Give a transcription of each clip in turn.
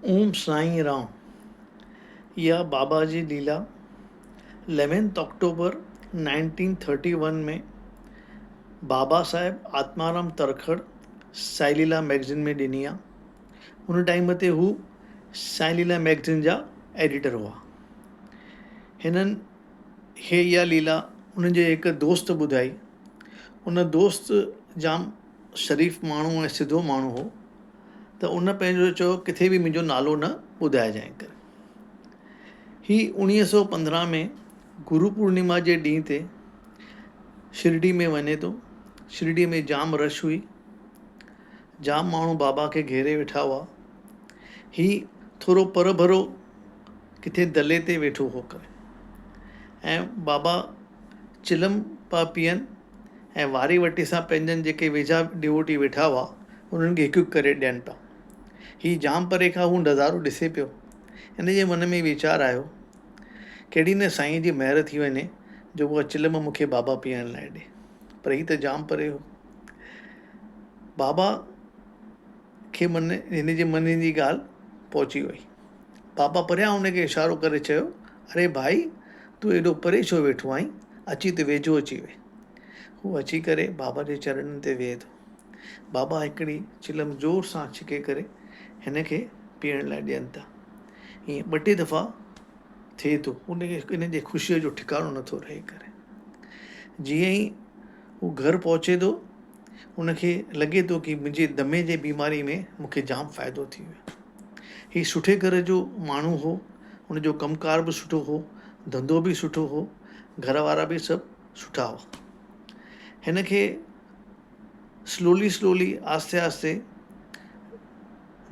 اوم سائين رام اها بابا جي Leela eleventh October nineteen thirty one ۾ Baba Saheb Atmaram Tarkhad Sai Leela magazine ۾ ڏني آ. ان ٽائيم تي هو سائين ليلا مئگزين جا ايڊيٽر هئا. هنن کي اها ليلا انهن جي هڪ دوست ٻڌائي. ان دوست جام شريف ماڻهو ۽ سڌو ماڻهو هو ته ان پنهنجو چيو ڪٿي به منهنجو نالو نه ٻڌائجانء ڪري. هي اوڻيهه سو 15 ۾ گرو پورنما جي ڏينهن تي شرڊي ۾ وڃي ٿو. شرڊي ۾ جام رش هئي. جام ماڻهو بابا کي گهيري ويٺا هئا. هي ٿورو پرڀرو ڪٿي دلي تي ويٺو هو ڪري ۽ بابا چلم پيا پيئن ۽ واري وٽي سان پنهنجن جيڪي ويجها ڊيووٽي ويٺا هئا انهن کي هڪ هڪ ڪري ڏين پيا. هي جام پري کان هو نظارو ڏسي پيو. هن جي من ۾ ويچار آيو ڪهڙي نه سائين جي مهر ٿي وڃي جو اها چلم مون کي بابا پيئڻ لاء ڏي. پر هي ته جام پري هو. بابا کي من هن جي من جي ڳالهه پهچي وئي. بابا پريان هن کي اشارو ڪري چيو، اري ڀائي تون ايڏو پري ڇو ويٺو آهين، اچي ته ويجهو اچي ويهه. هو اچي ڪري بابا جي چرڻن تي ويهي ٿو. بابا هڪڙي چلم زور سان ڇڪي ڪري هن کي پيئڻ لاء ڏين ٿا. ائين ٻه ٽي دفعا ٿئي ٿو. ان کي ان جي خوشيء جو ٺڪاڻو نٿو رهي ڪري. جيئن ئي هو گهر پهچي ٿو، ان کي لڳي ٿو ڪي منهنجي دمي جي بيماري ۾ مون کي جام فائدو ٿي ويو. هي سٺي گهر جو ماڻهو هو، ان جو ڪم ڪار به سٺو هو، ڌنڌو به سٺو هو، گهر وارا به سڀ سٺا هئا. هن کي سلولي سلولي آهستي آهستي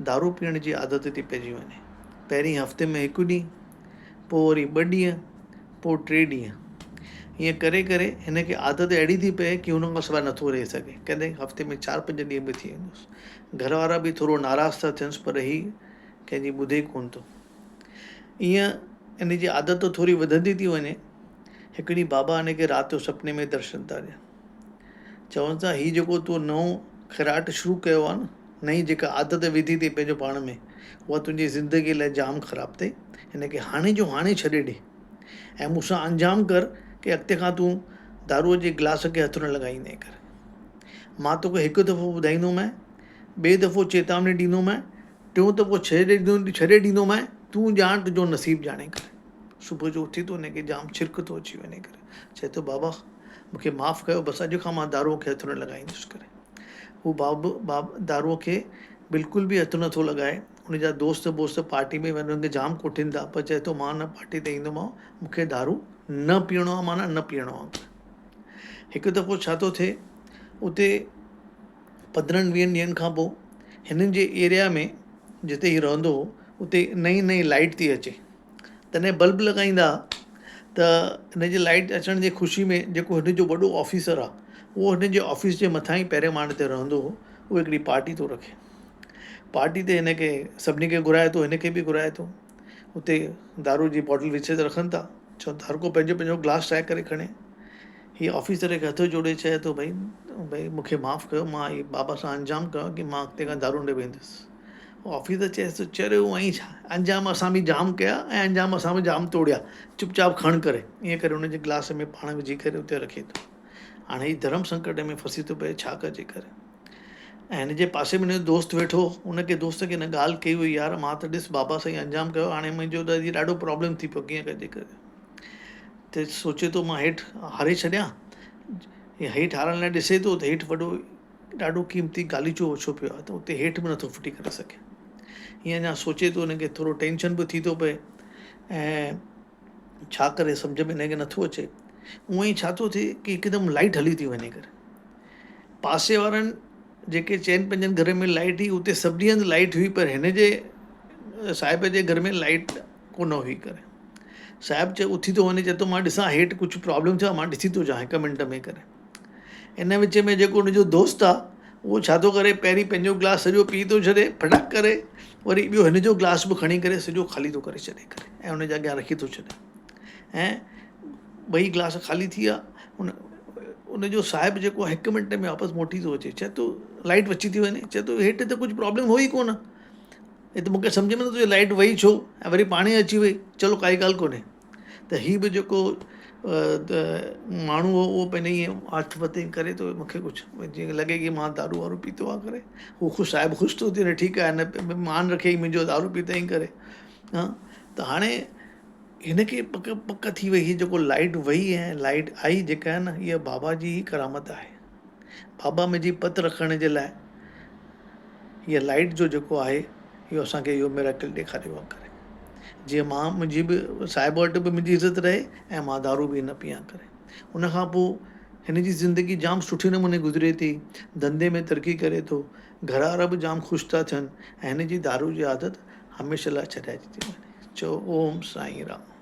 دارو پيئڻ جي عادت ٿي پئجي وڃي. پهرين هفتي ۾ هڪ ڏينهن، پوء وري ٻه ڏينهن، پوء ٽي ڏينهن. ائين ڪري ڪري هن کي عادت اهڙي ٿي پئي ڪي هن کان سواء نٿو رهي سگهي. ڪڏهن هفتي ۾ چار پنج ڏينهن به ٿي ويندس. گهر وارا به ٿورو ناراض ٿا ٿينس پر هي ڪنهن جي ٻڌي ڪونه ٿو. ائين ان جي عادت ٿوري وڌندي ٿي وڃي. هڪ ڏينهن بابا هن کي رات جو سپني ۾ درشن ٿا ڏين. چون ٿا هي جيڪو تو نئون خراٽ شروع ڪيو آهي نه، نئين جيڪا عادت وڌي اٿئي پنهنجو پاڻ ۾، اها تنهنجي زندگيء لاء جام خراب اٿئي، هن کي هاڻي جو هاڻي ڇڏي ڏي ۽ مون سان انجام ڪر ڪي اڳتي کان تون داروء جي گلاس کي هٿ نه لڳائيندين ڪر. مان توکي هڪ دفعو ٻڌائيندومانء، ٻئي دفعو چيتاوني ڏيندومانء، ٽيون دفعو ڇڏي ڏيندومانء، تون ڄاڻ تنهنجو نصيب ڄاڻي ڪر. صبح جو اٿي ٿو هن کي جام ڇرڪ ٿو اچي وڃي ڪري. چئي ٿو بابا مون کي معاف ڪيو بس اڄ کان مان داروء کي هٿ نه لڳائيندس ڪري. هو باب باب داروء کي بلڪل به هٿ نٿو لڳائي. ان جا دوست ٻوست پارٽي ۾ وڃن کي جام ڪوٺين ٿا پر چئي ٿو مان نه پارٽي تي ايندومانو مون کي دارو نه پيئڻو آهي معنيٰ نه پيئڻو آهي. هڪ دفعو ڇا ٿو ٿئي اتي 15 20 ڏينهن کان پوء هنن جي ايريا ۾ جتي هي رهندو هو اتي نئين نئين لائيٽ ٿي اچي. تڏهن بلب لڳائيندا ها ته هن جي لائيٽ اچڻ جي خوشي ۾ جيڪو هن جو وڏو آفيسر آهي اهو هن جي آفيس جي مٿان ئي پهرين ماڙي تي رهندو هو اهو هڪڙي پارٽي ٿو رکي پارٽي تي هن کي سڀني کي گهرائي ٿو هن کي به گهرائي ٿو اتي دارو جي باٽل وچ تي رکن ٿا چون ٿا هر ڪو پنهنجو پنهنجو گلاس ٺاهي ڪري کڻي هي آفيسر کي هٿ جوڙي چئي ٿو ڀئي ڀئي مونکي معاف ڪيو مان هي بابا سان انجام ڪيو ڪي مان اڳتي کان دارو نه پيئندس آفيسر چيس ته چريو آهين ڇا؟ انجام اسان به جام ڪيا ۽ انجام اسان به جام توڙيا، چپ چاپ کڻ ڪري. ائين ڪري هن جي گلاس ۾ پاڻ وجهي ڪري اتي رکي ٿو. هاڻي هي ڌرم سنڪٽ ۾ ڦسي ٿو پئي، ڇا ڪجي ڪري. ۽ هن جي پاسي ۾ هن جو دوست ويٺو هو، ان کي دوست کي هن ڳالهه ڪئي هئي، يار مان ته ڏس بابا سائين انجام ڪيو، هاڻي منهنجو ته هي ڏاڍو پرابلم ٿي پيو، ڪيئن ڪجي ڪري. ته سوچي ٿو مان هيٺ هاري ڇڏيان. هيٺ هارڻ لاء ڏسي ٿو ته هيٺ وڏو ڏاڍو قيمتي غاليچو وڇو پيو آهي ته اتي هيٺ به نٿو ڦٽي ڪري سگهي. هيئن اڃا سوچي ٿو هن کي ٿورو ٽينشن به ٿي ٿو پئي ۽ ڇا ڪري سمجهه ۾ هن کي نٿو اچي. اونئن ئي ڇا ٿو ٿئي ڪي هڪدم لائيٽ هلي ٿي وڃي ڪري. پاسي وارن جيڪي چئن پنجن گهرن ۾ لائيٽ هئي اتي سڀني هنڌ لائيٽ هئي پر هن جي صاحب جي گهر ۾ لائيٽ ڪونه هئي ڪري. صاحب چئي اٿي ٿو وڃي چئي ٿو مان ڏسان هيٺ ڪجهه پرابلم ٿيو آهي مان ڏسي ٿو اچان هڪ منٽ ۾ ڪري. ان وچ ۾ جيڪو ان جو دوست آ اهو ڇا ٿو ڪري پهرين پنهنجو گلاس سڄو پي ٿو ڇڏي ڦٽاڪ ڪري وري ٻيو هن جو گلاس به کڻي ڪري سڄو خالي ٿو ڪري ڇڏي ڪري ۽ ان جي اڳيان رکي ٿو ڇڏي ۽ ٻئي گلاس خالي ٿي ويا ان ان جو صاحب جيڪو هڪ منٽ ۾ واپس موٽي ٿو اچي چئي ٿو لائٽ وچي ٿي وڃي چئي ٿو هيٺ ته ڪجهه پرابلم هو ئي ڪونه. هي ته مون کي سمجهه ۾ نٿو اچي لائيٽ وئي ڇو ۽ وري پاڻ ئي اچي وئي چلو ڪائي ڳالهه ڪونهي ته هي به جيڪو ماڻهو هو اهو پنهنجي ائين هٿ وٿ ائين ڪري ٿو مون کي ڪجهه جيئن لڳي ڪي مان دارو وارو پيتو آهي ڪري هو خوش صاحب خوش ٿو ٿي وڃي ٺيڪ آهي نه مان رکيائين منهنجو دارو پيتائين ڪري ها ته هاڻي هن کي پڪ پڪ ٿي وئي هي جيڪو لائيٽ وئي ۽ لائيٽ آئي جيڪا آهي نه اها بابا جي ئي ڪرامت آهي بابا منهنجي پت رکڻ جي لاء هيء لائيٽ جو جيڪو آهي اهو اسان کي اهو ميراڪل ڏيکاريو آهي ڪري جيئن مان منهنجي به صاحب وٽ به منهنجي عزت رهي ۽ مان دارو به نه پيان ڪري ان کان پوء هن جي زندگي جام سٺي نموني گذري ٿي ڌنڌي ۾ ترقي ڪري ٿو گهر وارا به جام خوش ٿا ٿين ۽ هن جي دارو جي عادت هميشه لاء ڇڏائجي ٿي وڃي چئو اوم سائين رام.